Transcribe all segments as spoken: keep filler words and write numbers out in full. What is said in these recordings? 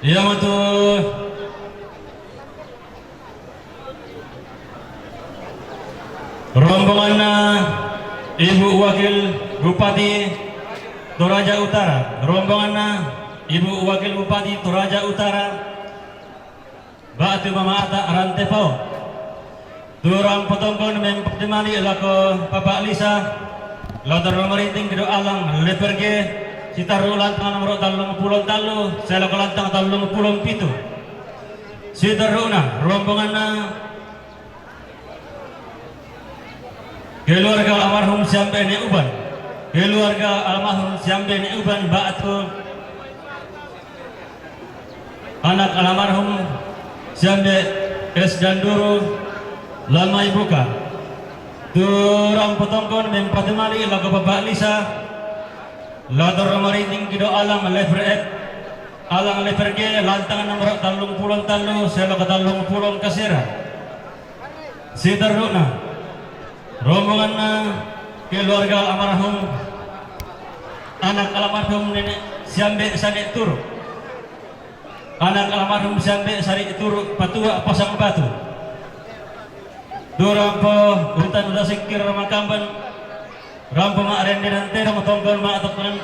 Iyamantu rombonganna Ibu Wakil Bupati Toraja Utara, rombonganna Ibu Wakil Bupati Toraja Utara, ba'tu mama'ta Rantepao. Turang potongkon mempadimali lako Papa Lisa, lao torro marinting kido alang leperge, sitarru lantang nomoro tallung pulo tallu, seloko lantang tallung pulo pitu. Sitarruna rombonganna keluarga almarhum Siambe Neuban. Keluarga almarhum Siambe Neuban ba'tu anak almarhum Siambe S Danduru Lamai Buka. Turang potongkon mempadimali lako Papa Lisa, lao torro marinting kido alang leper F, alang leperge, lantang nomoro tallung pulo tallu, seloko tallung pulo kasera. Sitarruna rombonganna keluarga almarhum, anak almarhum Nenek Siambe Sane Turu. Anak almarhum Siambe Sane Turu, Patua Pasang Batu. Turampo utan udah sikir makamban, rampo ma'rende nantero tongkon ma'tokkonan.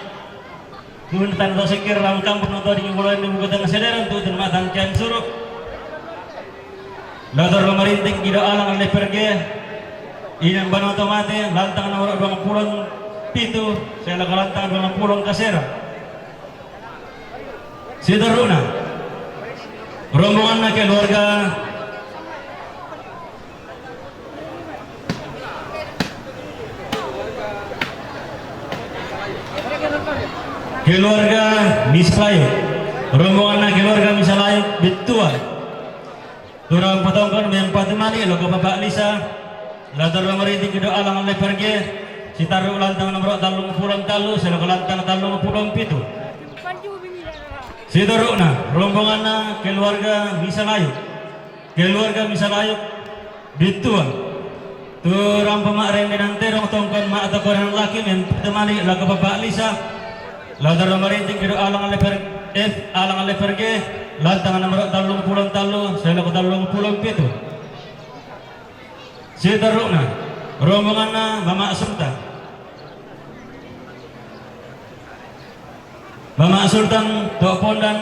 Kun tanda sekir langkang penonton di bulan di buku tengah sederan tu dan matang kian suruh. Lao torro marinting kido alang leperge, inan banoto mate, lantang nomoro dua puluh pitu, seloko lantang dua puluh kasera. Sitarruna rombonganna keluarga Keluarga Misalayo. Rombonganna keluarga Misalayo, Bittua. Turang potongkon mempadimali lako Papa Lisa, lao torro marinting kido alang leperge, sitarru lantang nomoro tallung pulo tallu, seloko lantang tallung pulo pitu. Sitarruna rombonganna keluarga Misalayo. Keluarga Misalayo, Bittua. Turang pema'rende nantero tongkon ma'tokkonan laki mempadimali lako Papa Lisa, lao torro marinting kido alang leper F, alang leperge, lantang nomoro tallung pulo tallu, seloko tallung pulo pitu. Sitarruna rombonganna Mama Sultan. Mama Sultan to Pondan.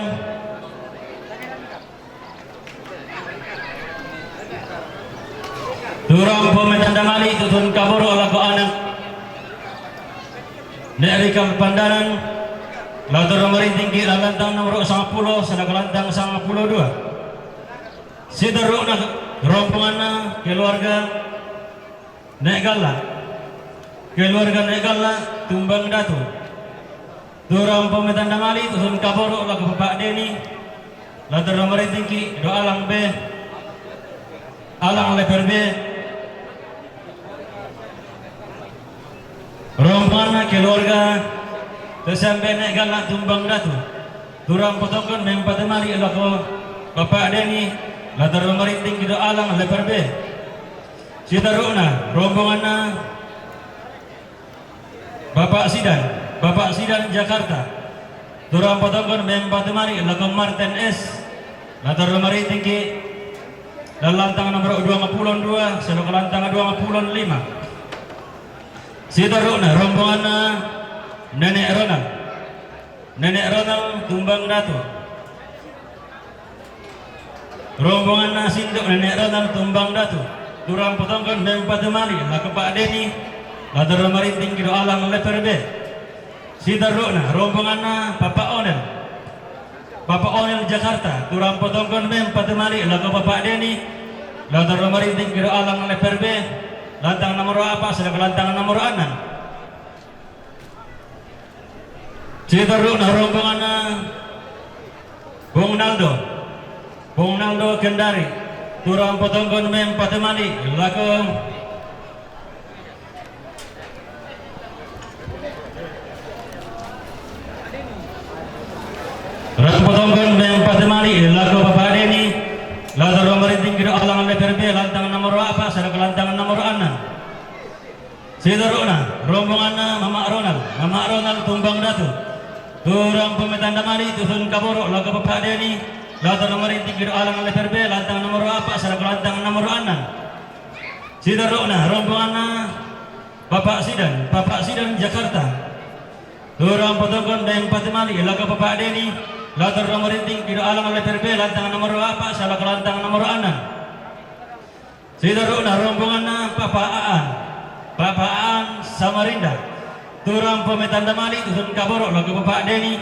Turang pemetandamali tutun kaboro lako anak Nek Rikal Pandanan, lao torro marinting ki lantang nomoro sangpulo, seloko lantang sangpulo dua. Sitarruna rombonganna keluarga Nek Galla. Keluarga Nek Galla, Tumbang Datu. Turang pemetandamali tutun kaboro lako Papa Deni, lao torro marinting ki do alang be, alang leper be. Rombonganna keluarga Siambe Nek Galla, Tumbang Datu. Turang potongkon mempadimali lako Papa Deni, lao torro marinting kido alang leper be. Sitarruna rombonganna Bapak Sidan, Bapak Sidan Jakarta. Turang potongkon mempadimali lako Martin S, lao torro marinting ki, lao lantang nomoro dua puluh dua, seloko lantang dua puluh lima. Sitarruna rombonganna Nenek Ronald. Nenek Ronald, Tumbang Datu. Rombonganna sindo Nenek Ronald, Tumbang Datu. Turang potongkon mempadimali lako Pak Deni, lao torro marinting kido alang leper be. Sitarruna rombonganna Papa Onel. Papa Onel Jakarta, turang potongkon mempadimali lako Papa Deni, lao torro marinting kido alang leper be, lantang nomoro a'pa, seloko lantang nomoro annang. Sitarruna rombonganna Bung Naldo. Bung Naldo Kendari. Turang potongkon mempadimali lako Turang potongkon mempadimali lako Papa Deni, lao torro marinting kido alang leper be, lantang nomoro a'pa, seloko lantang nomoro annang. Sitarruna rombonganna Mama Ronald, Mama Ronald, Tumbang Datu. Turang pamitandamali, tusun kaboro' lao ko Papa' Deni, lao to rumarinting kido alang leper B, lantang nomor apa', salako lantang nomor annang. Sitorona, rombonganna Papa' Sidan, Papa' Sidan Jakarta. Turang potongkon deng patimali, lao ko Papa' Deni, lao to rumarinting kido alang leper B, lantang nomor apa', salako lantang nomor annang. Sitorona, rombonganna Papa' Aan, Papa' Aan Samarinda. Turang pamitandamali, tusun kaboro' lao ko Papa' Deni,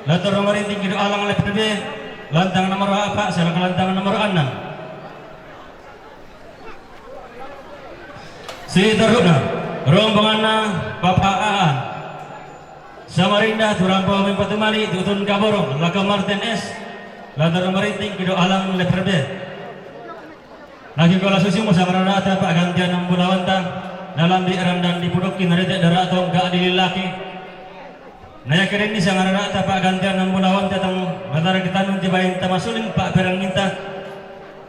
lao to rumarinting kido alang leper B, lantang nomor apa', salako lantang nomor annang. Sitorona, rombonganna Papa' Aan Samarinda, turang pamitandamali, tusun kaboro' lao ko Martin S, lao to rumarinting kido alang leper B. Nahiko la susi mo sangarara'ta pa'gantian ambu lawanta, nalambi' randan dipudukki, nadete' dara' tongka' dilillaki. Na iake denni sangarara'ta pa'gantian ambu lawanta, tang mataraki tannung tibain tamasuling pa'perangnginta,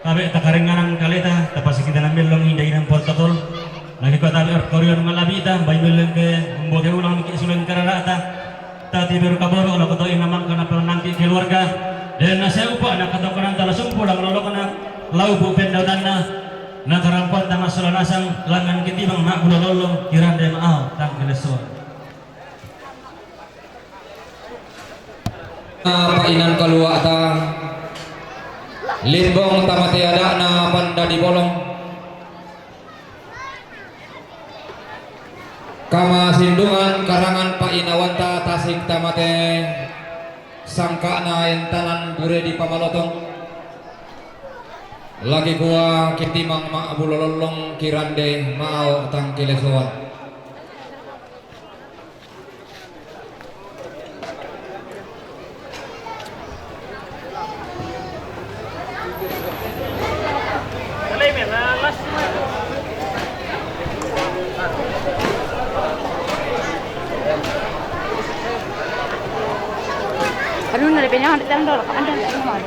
tabe' takaringanan kaleta, tapasikita mellong inda-inang protokol. Nahiko tabe' orkorion malabi'ta, bai mellong ke umboke ulang miki' suleng karara'ta. Tatiberu kaboro' lao ko to'ina mangka napalannangki' keluarga, den naseupa' nakatokkananta la sumpu lang lolokna, laupu' pendaunanna, nakarampoanta massola nasang, langngan kitimang ma'bulo lollong, kirande ma'ao tang kelessoan. Pa'inan kalua'ta, Limbong tamate ada'na Panda di Bolong. Kamasindungan karangan pa'inawanta Tasik tamate sangka'na entanan Bure di Pamalotong. Lagi kua kitimang ma'bulo lollong kirande ma'ao tang kilesoan. Aduh, nari penyang, ada tendol, ada tendol.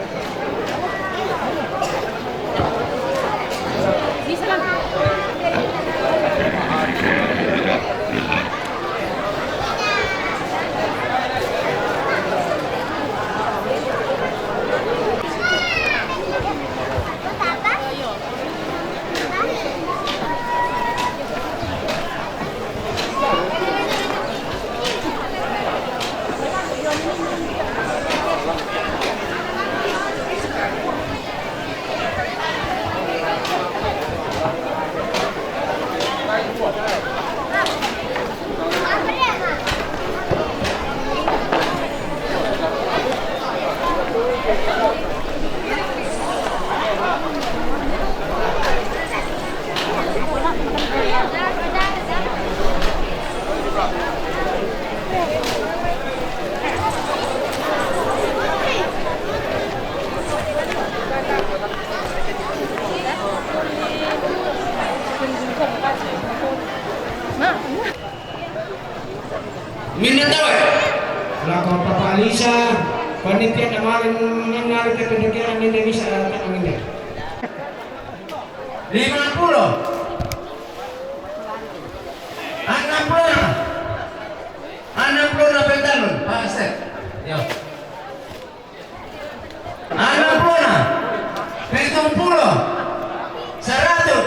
Minna tau e. Lako Papa Alisa, panitia kemarin minna kita pendidikan ini bisa tangan ini. Lima puluh. Annang pulona. Annang pulona pentalun, Pak Asep. Yo. Annang pulona. Pitung pulo. Saratu.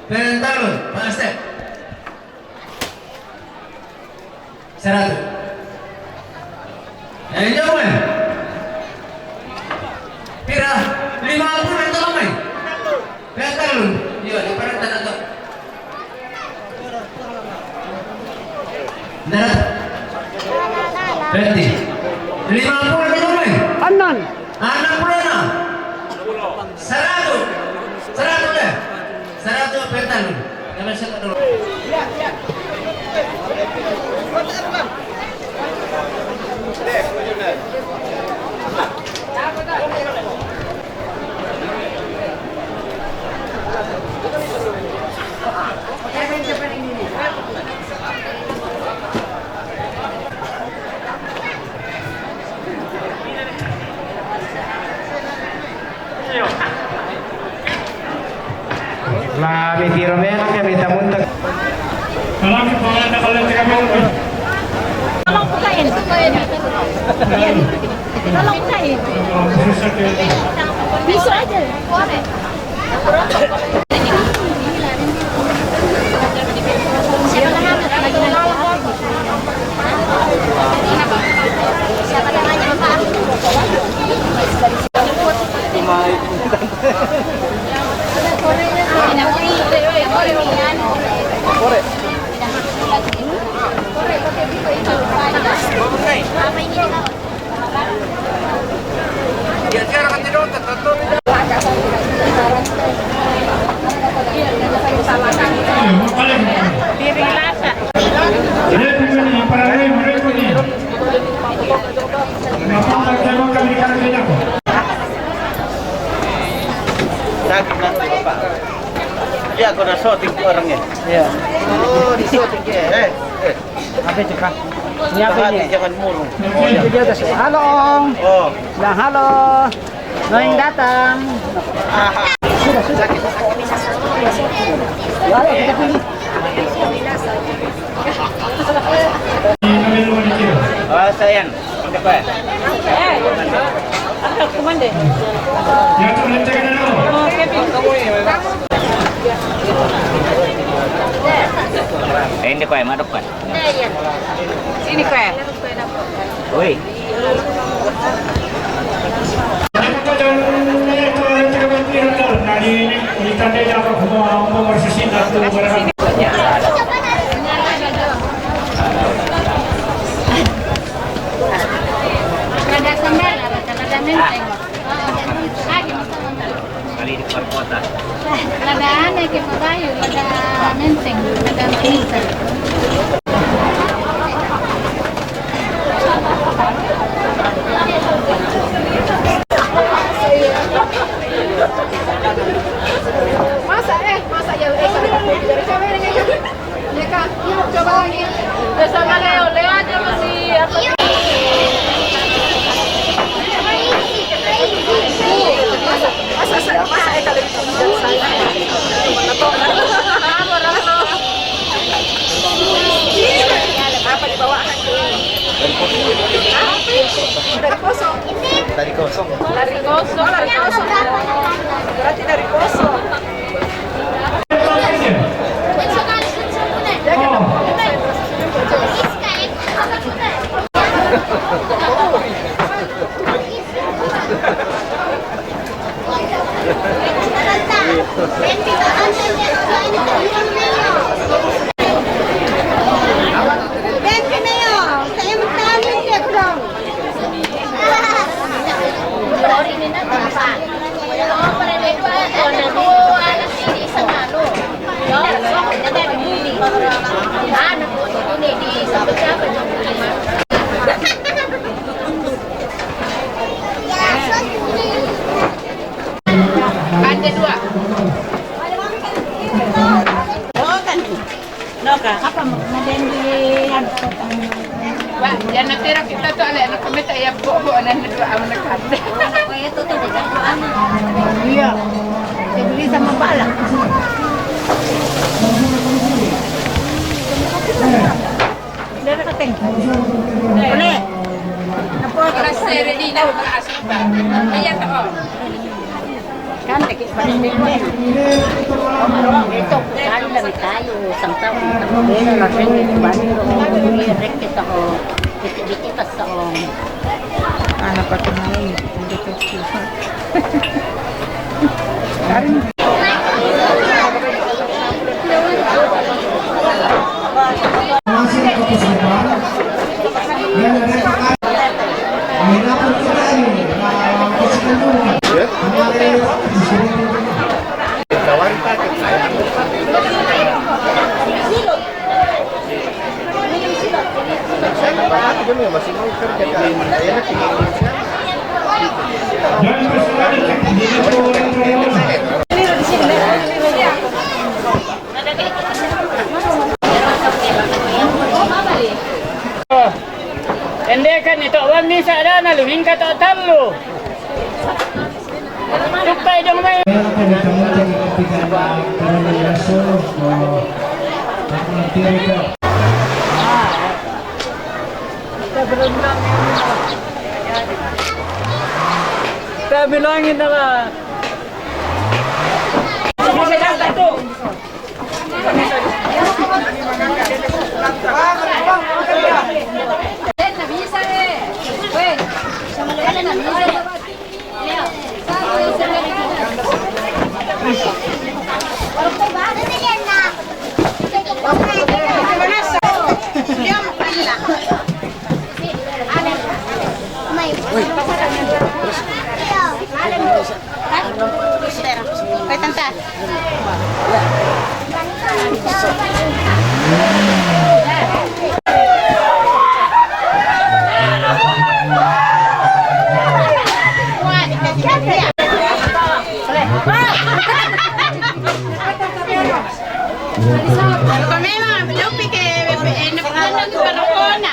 Pentalun, Pak Asep. Saratu. Eh, jauh, eh. Pira? Lima puluh itu, Mai. Pira talun? Iya, di parang tanah tu. Darat. Berarti lima puluh itu, Mai. Annang. Annang pulona. Saratu. Saratu, eh. Saratu, pira talun? La mitiro memang kami tamunta. Kalau kita kalau kita Tolong bukain. Tolong bukain. Bisa aja. Sakit nanti, Bapak. Ya, kau dah syuting tu orangnya. Iya. Oh, di syuting dia. Eh, eh. Apa itu, Kak? Ini apa ini? Hati-hati, jangan murung. Oh, iya. Itu dia udah sih. Halo, Ong. Oh. Bilang halo. Noing datang. Aha. Sudah, sudah. Sakit. Ayo, kita pergi. Oh, sayang. Ini, Pak. Eh, ada komandan. Oh, Kevin. Eh, ini, Pak, madep, Pak. Ini, Pak. Woi. Ada sambal, ada menteng. Lagi masalah. Kali di luar kota. Lada ane ke pabayu, lada menteng, lada menteng. Masa, eh, masa ya, eh, dari kamera ini. Iya, Kak. Yuk, coba lagi. Udah sama Leo, Leo aja masih apa? Masa, masa, masa, eh, kalau itu bijaksana. Apa dibawakan? Hah? Dari kosong. Dari kosong. Dari kosong. Oh, dari kosong. Berarti dari kosong. Ada dua. Oh, kan. Noka, apa mau ngaden di anu? Wah, ya nanti kita tuh ada anak kami tak ya, bo, bo, anak dua, anak kami. Iya. Saya beli sama Pak lah. Dari Keteng. Boleh. Apa? Kalau saya ready dah, kalau asupan. Iya, tak. Kan lagi paling dingin. Ito, kan dami tayo, isang taon. Pero na rin, bali ko, rin kita ko, biti-biti pa sa, oh. Ano pa ito na yun? Hindi ko siya. Karin. Ende kan ito, wan misa da na luhing ka to tallo. Tukay dong may. Kaya palitan mo tayo ng pagkakataon ng raso, o, ang mga tirita. Tabi langit na la. Oi, tanta. Comeva, lupi che, eh, no, no, no, no, no.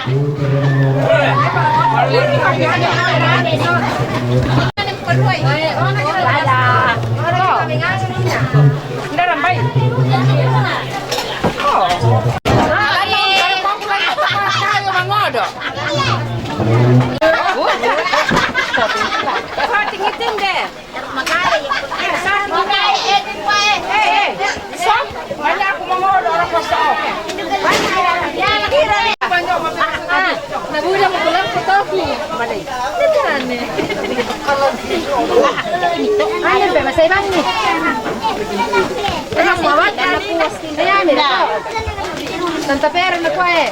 Tanta Pera na kua e?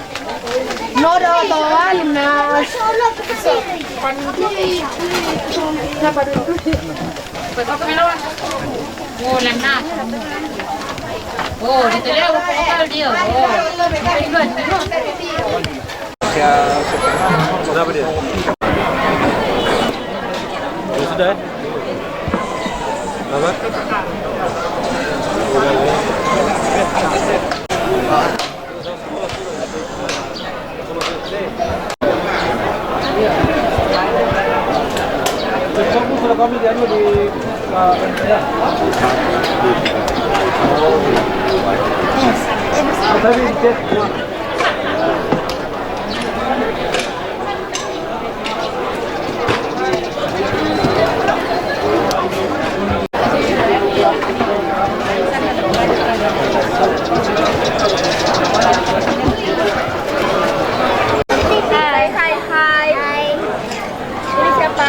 Nodo to alumna. Oh, la nasa. Oh, di tele ko ko dia. Oh. Sudah, eh? Apa? Hai, hai, hai. Ini siapa?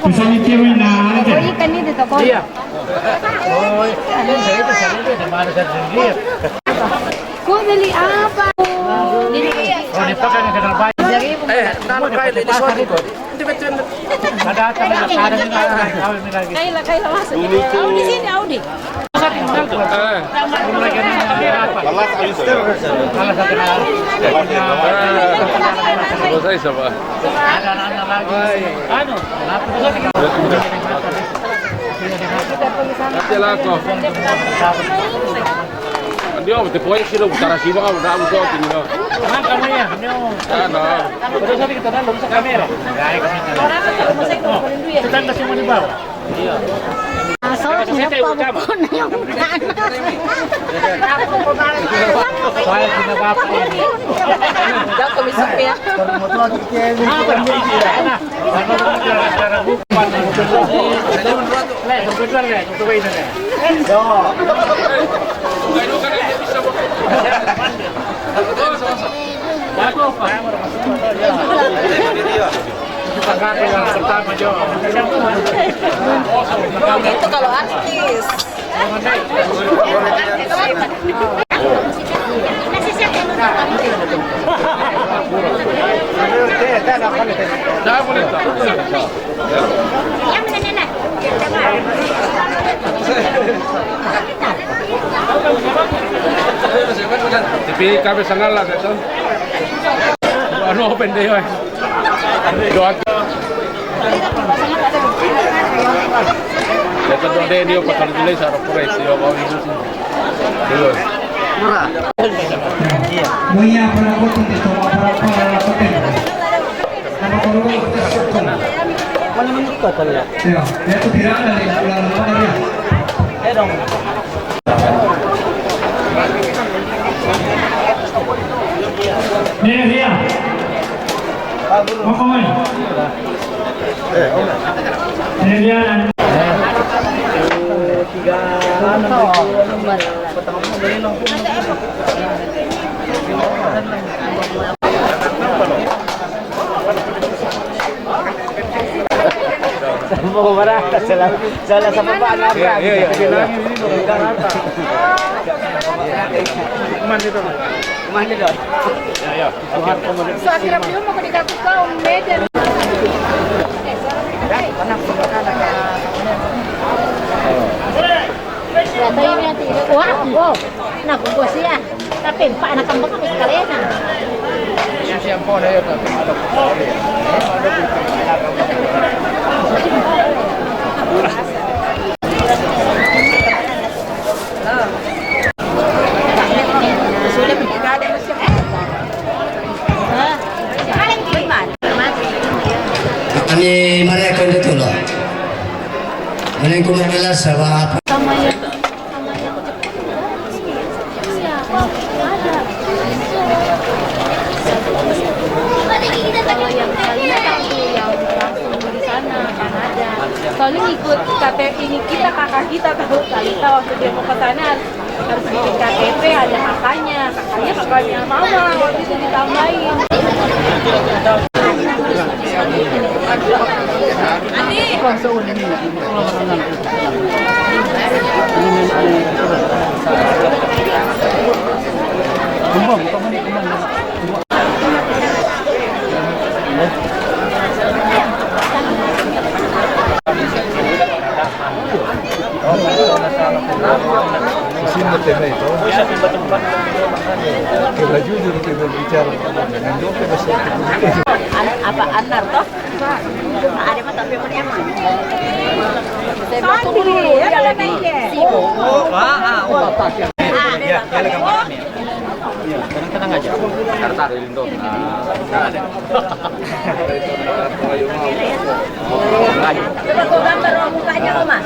Bisa nyetir, Wina, aja. Iya. Kau beli apa? Eh, nano kae di sini. Ada, ada, ada, ada lagi. Kaila, Kaila, masuk. Audi, sini, Audi. Eh. Ada anak-anak lagi. Anu, kenapa? Nanti lah kau. Ndio, te poi kiro kutara siba ka mda mso kini no. Mangka mo ya, ndio. Ah, no. Pero sabi kita na sa kamera. Ay, kamera. Kita na si Mani Bawa. Ah, so, tinapa mo po na yung Kaya kinabapa. Daw kami sa kaya. Itu kalau artis. Tapi kami sangat lah, betul. Ano, open day, eh. Doa. Ito doon din yung patuloy-tuloy sa Rock Race, yung mga ibusin. Yun. Mura. Iya. Iya. Iya, para ko, hindi ko mapara-, para ko, hindi. Wala man ikaw talaga. Iya. Ito, tira na, wala man pala niya. Eh, dong. Iya, iya. Oke. Iya, iya. Sa mga barata, sila, sila sa baba, ano, iya, iya, iya. Kuman dito. Kuman dito. Iya, iya. So, akhirnya belum mau dikasih kau meja. Wah, oh, naku, gua siya. Tapi empat anak kambang kami sekalian. Ani Maria Kondotolo. Mending ku menjelaskan apa. Kalau yang kalian tahu, yang langsung di sana, Kanada. Soalnya ngikut K T P ini kita, kakak kita tahu, Kalita waktu dia mau ke sana harus, harus bikin K T P, ada kakaknya, kakaknya kakaknya mama waktu itu ditambahin. An-, apa, Anar toh? Ada mah tapi mau diaman. Saya mau tunggu dulu, dia lagi sibuk. Oh, ah, ah, oh. Ah, dia lagi. Iya, tenang-tenang aja. Jakarta, Indo. Nah, ada. Coba kau gambar mukanya, Oma.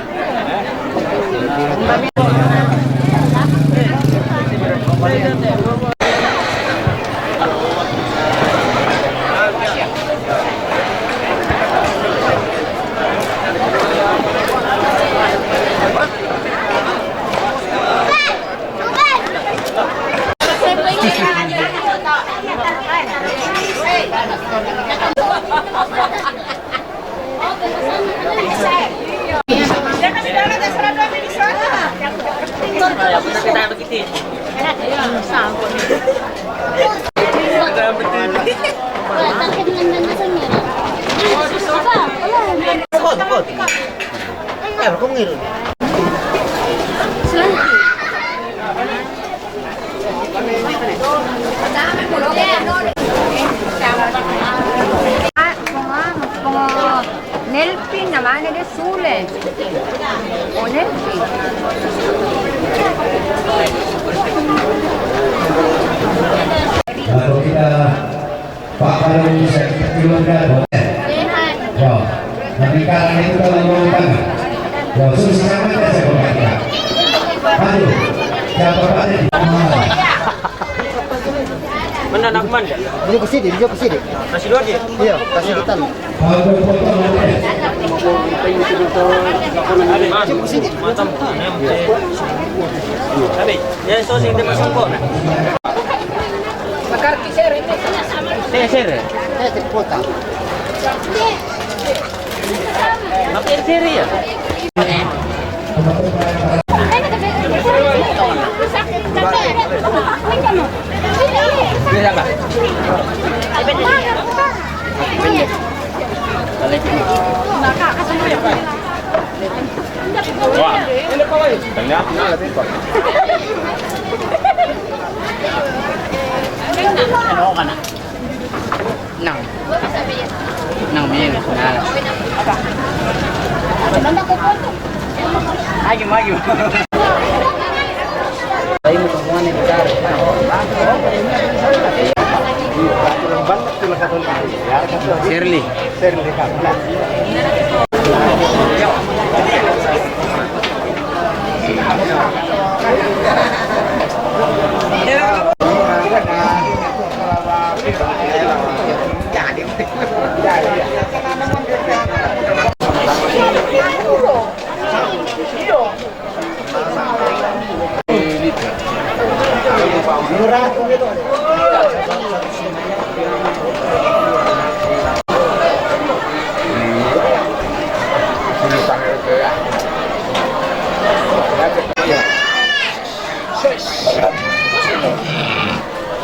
Nelpin, namanya dia Sule. Oh, Nelpin. Kalau kita Pak Baru bisa kita keluar dari. Ya. Tapi kalau itu kalau mau utang. Ya, susah amat saya bawa kita. Aduh. Siapa Pak tadi? Mana nak man? Dia ke sini, dia ke sini. Kasih dua dia. Iya, kasih kita. Dia ke sini. Tapi, ya, so sing dia masuk kok. Bakar kisir ini. Sir, sir. Saya terpotong. Makin sir ya. Bisa, Pak? Wah, ternyata lebih kok. Ano ka na? Nang. Nang, may nang. Apa? Ano na ko po? Agi, agi. Shirley.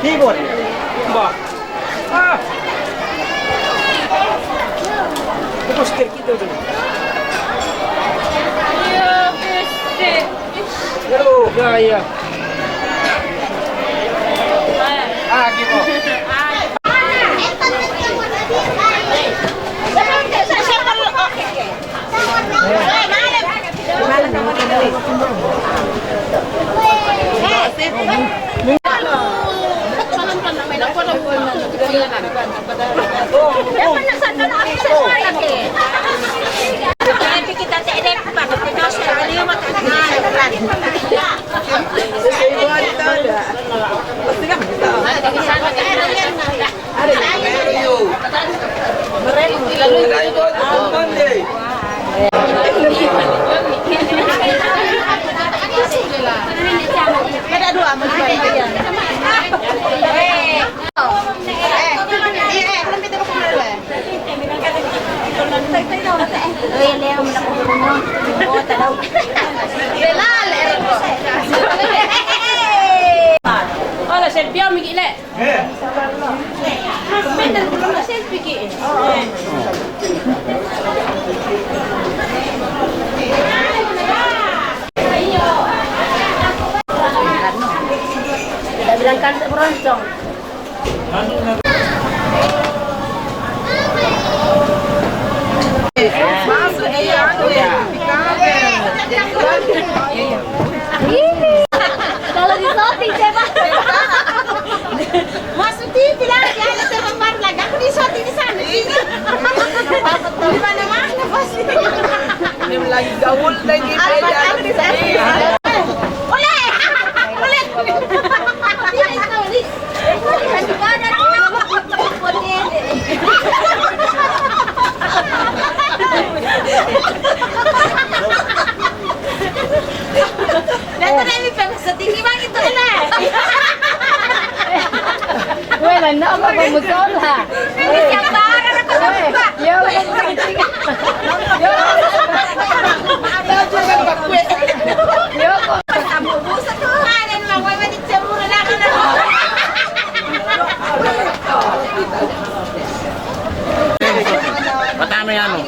Timur. Bah. Ah. Terus kita tu. Ya, ya. Ah, gitu. Hola, selfie mi kile. Minta dulu selfie ki. Kita bilang kan beroncong. Masuk dia, aku ya. Kalau di shooting, coba. Masuk T V lagi, ada tergambar lagi. Aku di shooting di sana, sini. Di mana-mana pasti. Ini lagi gaul lagi, beda. Oleh! Oleh! Sedikit bang itu, Ella. Wala na, mapamusol ha. Hindi siya para na kasama ba? Yo, yo, yo. Yo, ko. Sa bubusa to, ha? Ano naman, wala, wala, sa mura na ako na. Patano yan, oh.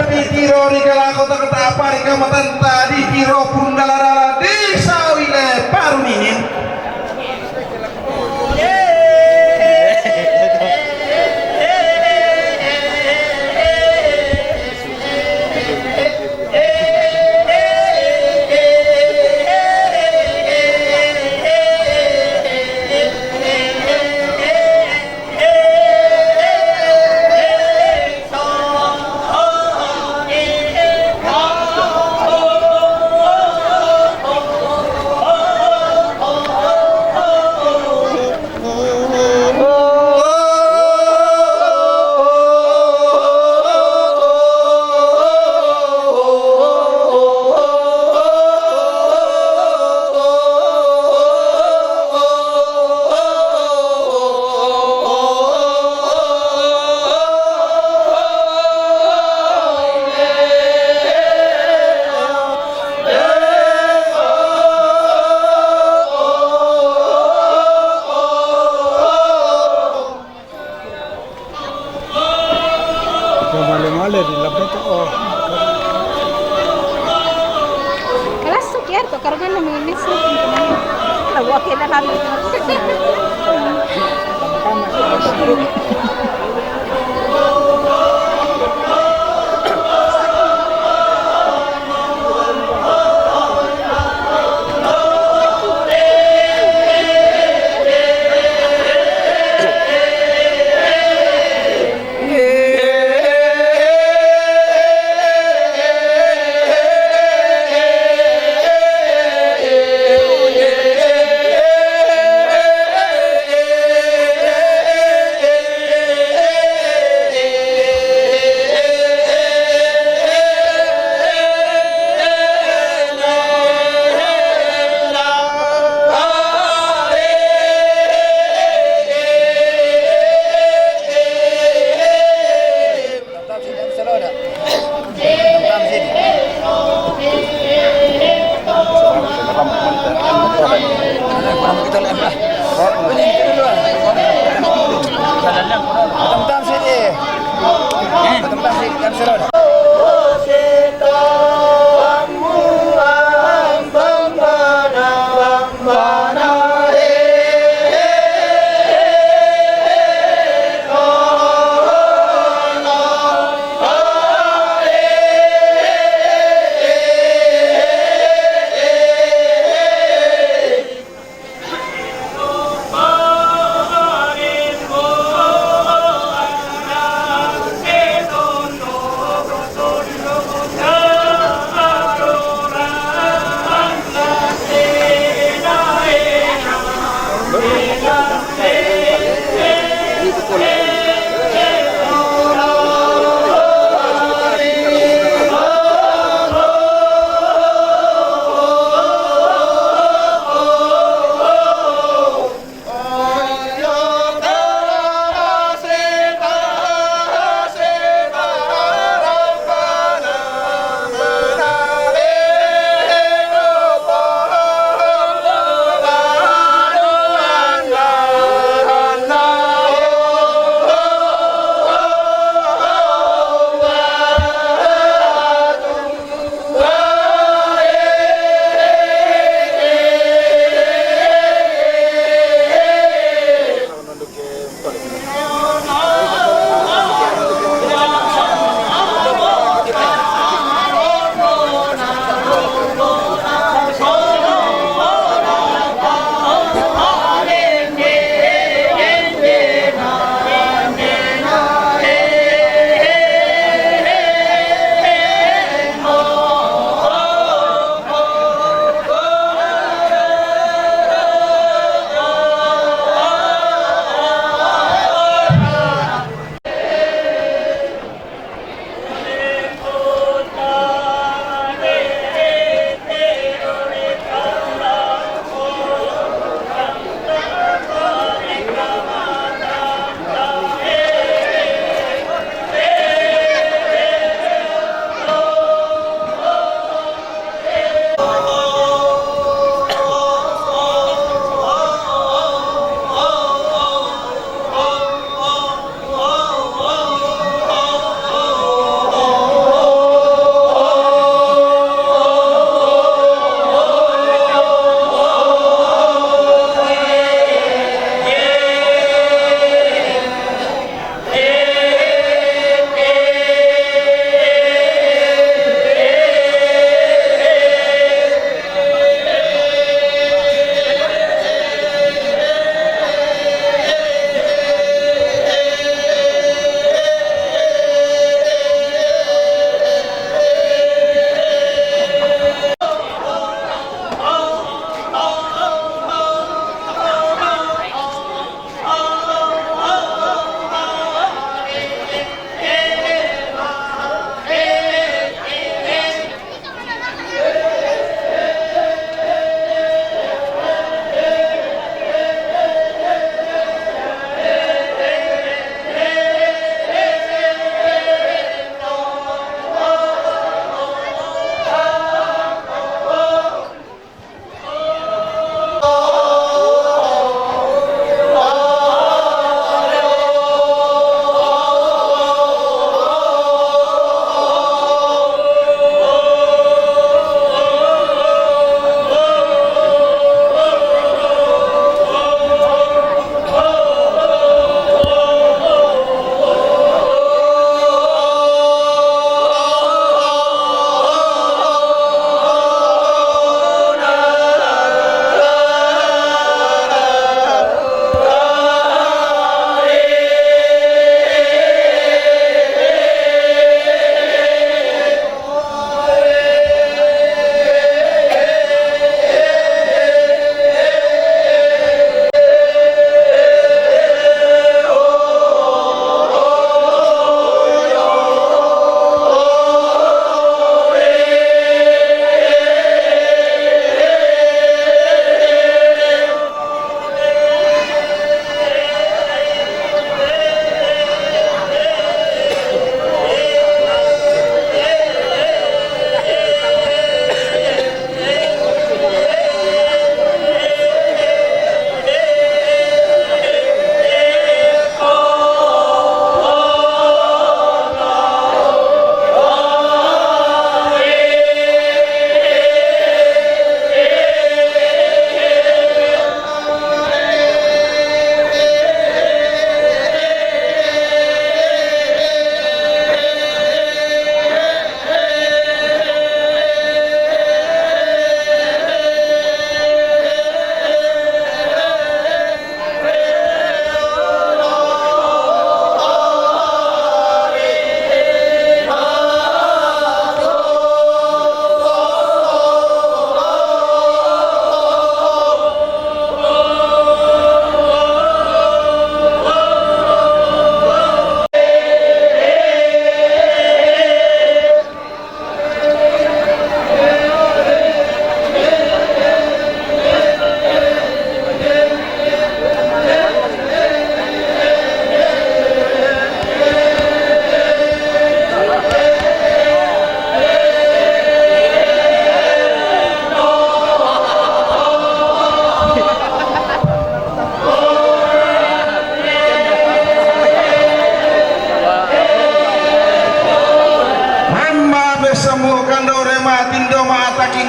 Ditiro ri kalakoto kota apa ri kamatanta ditiro Purundalala desa Wile Parunihin. Male-male ri labbeke, oh. Kelas su kiar to karena minus su pintu mana. Lagu akhirnya kami.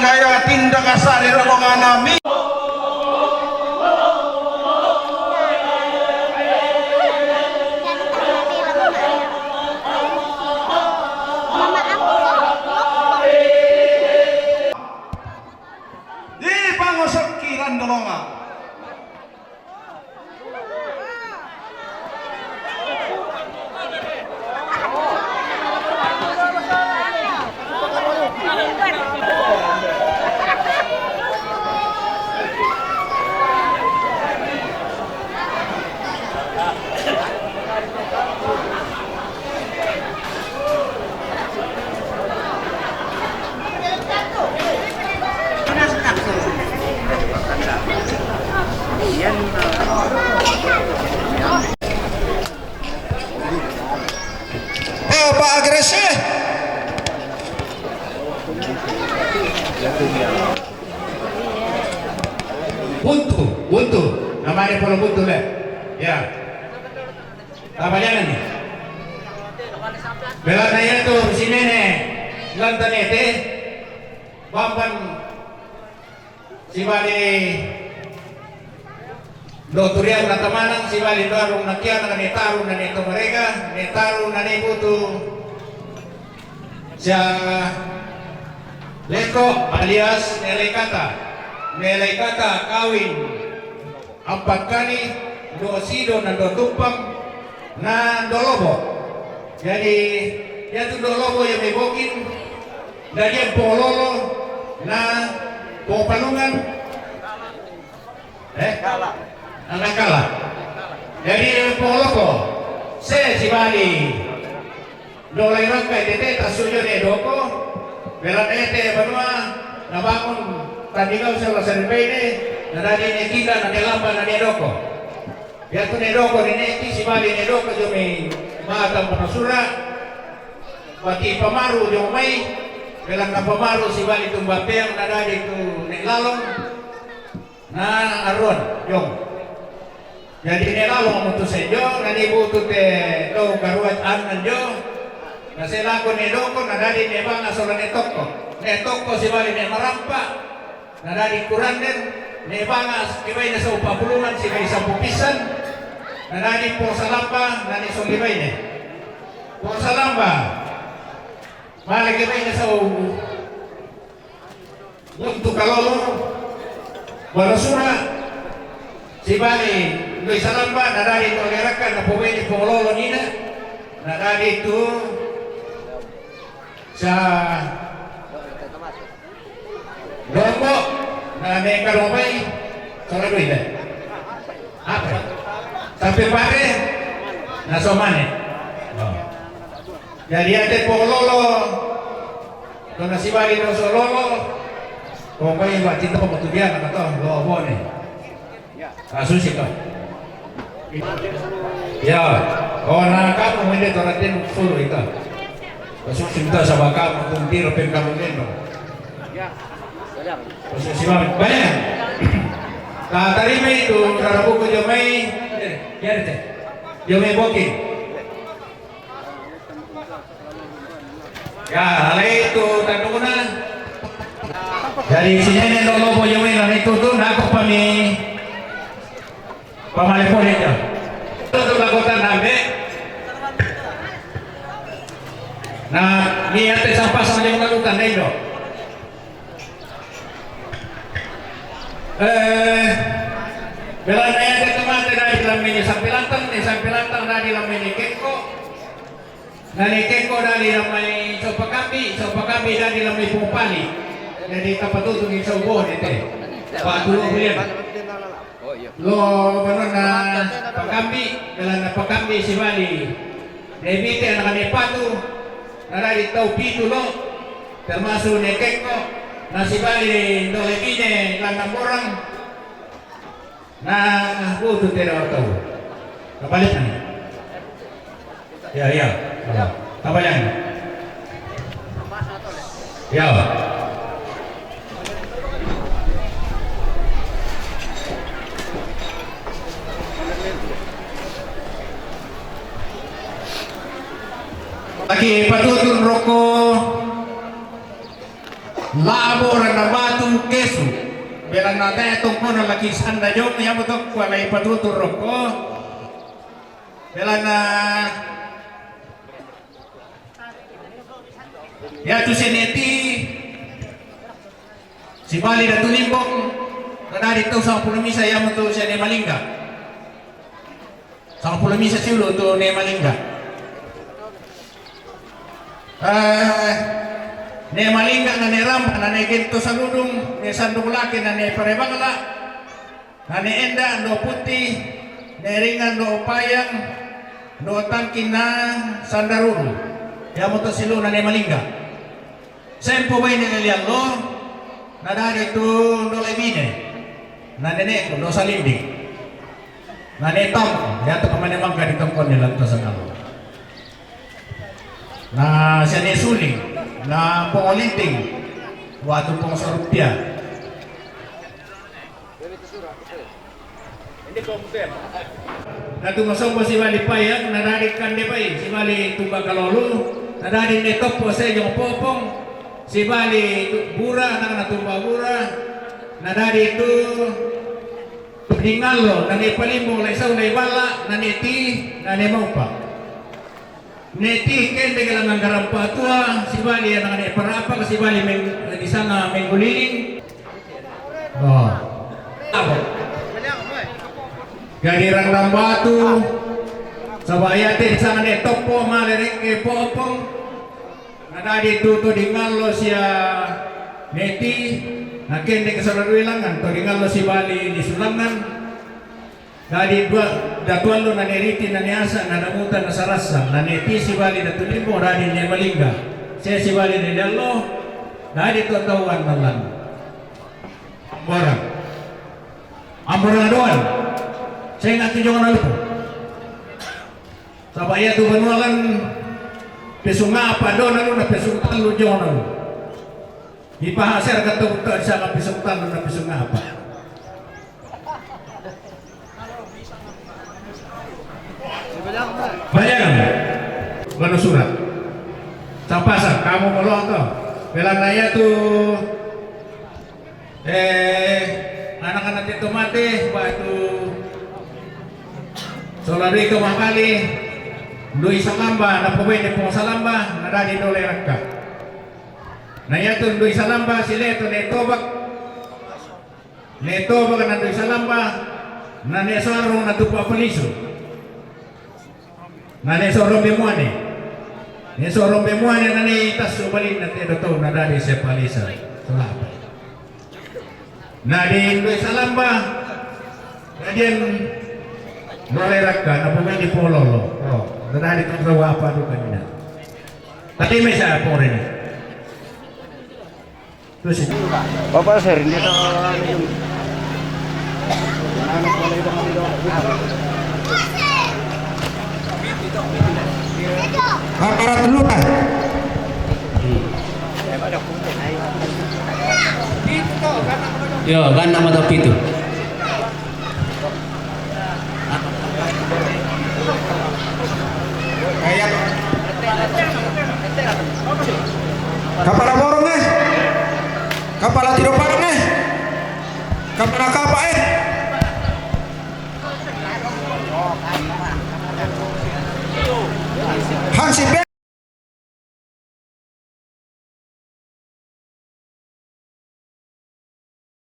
Kaya tinda kasari ra longanami. Di pangosokki rando longa. Oh, Pak Agresi. Buntu, buntu. Namanya Pulau Buntu, le. Ya. Apa dia ni? Bela na iya tu si Nene Lantanete. Bamban sibali do turiang na tamanang, sibali do arung na kiana, ne taru na ne tomarega, ne taru na ne butu. Sia Leko alias Nelaikata. Nelaikata kawin empat kali, do sido na do tumpang na do lobo. Jadi, ya tu do lobo ya mebokin, dari yang pololo na popalungan. Eh? Anak kalah. Jadi poloko se sibali. Dolai rangkai tete tasujo ne doko. Bela nete banua na bangun tandigau sala saripene. Na dadi ne kinda na ne lamba na ne doko. Biatu ne doko ne neki sibali ne doko jomi mata panasura. Bati pamaru jomai. Bela na pamaru sibali tumbapeang na dadi tu ne lalong. Na aruan, jong. Jadi ne lalo mutu senjo, na ne butu te do karuat anan jo. Na selako ne doko, na dadi ne banga sola ne toko. Ne toko sibali ne marampa. Na dadi kuranden, ne banga kibai na sau papulungan sibai sapu pisan. Na dadi posa lamba, na ne song kibai ne. Posa lamba. Mala kibai na sau Untuk kalolo, barasura, sibali, lui salamba, na dadi tu agaraka, na pobeni pongololo nina, na dadi tu sa dombo, na meka dombai, sala lui da. Apa? Sampai pare, na somane. Oh. Jadi ate pongololo, Tona sibali do sololo. Pokoknya mbak cinta pokok tu dia kata to lo bone. Ah, susi to. Ya, oh na kamu mende toratin suruh itu. Susi to sama kamu tuntir pen kamu mendo. Susi banyak. Nah, tarima itu, rara buku jomai. Eh, ya deh. Jomai bokin. Ya, alai tu tandukna. Jadi sini ni dolo boyo ni nani tu tu nak kami pamale pole ja. Tu tu lakukan nambe. Nah, ni ate sampah sama jangan lakukan deh dok. Eh, bela naya ke temate dari lamene sampilantang, ne sampilantang dari lamene keko. Nani keko dadi lamai sau pakambi, sau pakambi dadi lamai pupali. Jadi tapatutu ni sau boh nete. Pak dulu kuliah. Lo benar na pakambi, dalam na pakambi sibali. Debite anak ne patu, na dadi tau pitu lo, termasuk ne keko, na sibali dole bine landang borang. Na butu te dawa tau. Kapalik ni. Ya, ya. Kapalik ni. Ya. Lagi patutun roko. La'bo Randambatu Kesu. Belanna te tongkona laki sanda jong, iya mo to kua lai patutur rokko. Belanna iya tu Seneti sibali Datu Limbong, nadadi tau sangpulo misa, iya mo tu Sene Malingga. Sangpulo misa siulu tu Ne Malingga. Eh, Ne Malingga na Ne Ramba, na Ne Gento Saludung, Ne Sandung Lake, na Ne Parebangla, na Ne Enda, ndo Puti, Ne Ringan, ndo Payang, ndo Tangki, na Sandaruru. Iya mo to siulu na Ne Malingga. Sempo baine na liallo, nadadi tu ndo Lebine, na nene'ku ndo Salinding, na Ne Tam, iya tu kamane mangka di tongkon ni lantasan allo. Na Sene Suling, na Pong Olinting, watu Pong Sarupia. Datu Masombo sibali Payang, nadadi Kande Pai, sibali Tumba Kalolu, nadadi Ne Toppo Sejong Popong, sibali tu Bura, na, na Tumba Bura, nadadi tu Dingallo, na Ne Palimbong, lai sau, lai balla, na Ne Ti, na Ne Maupa. Ne Ti kendek langngan garampa tua, sibali ana Ne Parapa, sibali meng-, disanga Mengguliling. Oh. Jadi Randambatu, saba iya te disanga Ne Toppo, male Rekke Popong. Nadadi tu Todingallo sia Ne Ti, na kendek saudara dua langngan, Todingallo sibali di Sulangan. Dadi dua, Datu Allo na Ne Riti, na Ne Asa, na Damuta, na Sarassa, na Ne Ti sibali Datu Limbo, dadi Ne Malingga. Se sibali Ne Dallo, dadi to tauan na lan. Amborang. Amborang doan. Senga tu jong na lupo. Saba iya tu banua lan pesung apa do na lu, na pesung tallu jong na lu. Ipaha ser ka tu, tu sanga pesung tallu na pesung apa. Bajangan. Manu surat. Sampasa, kamu molo to. Belanna iya tu, eh, anak-anak itu mate, batu. Sola ri to mabali, Ndui Salamba, na pobaine Pong Salamba, na dadi Ndole Rakka. Na iya tu Ndui Salamba, sileto Ne Tobak. Ne Tobak na Ndui Salamba, na Ne Soro na Tupa Palisu. Na Ne Soro Bemuane. Ne Soro Bemuane na Ne Tasu Balinna te do tau na dadi Sepalisa. Selapa. Na di Ndui Salamba, na dian Ndole Rakka, na pobaine Pong Lolo. Oh, na dadi tau apa duka mina. Tapi mesa pore ni. Terus itu. Bapak sering dia tahu. Aparat lupa. Yo, kan nama topi tu. Kapala borong eh. Kapala tiro parang eh. Kapala kapa eh. Hansi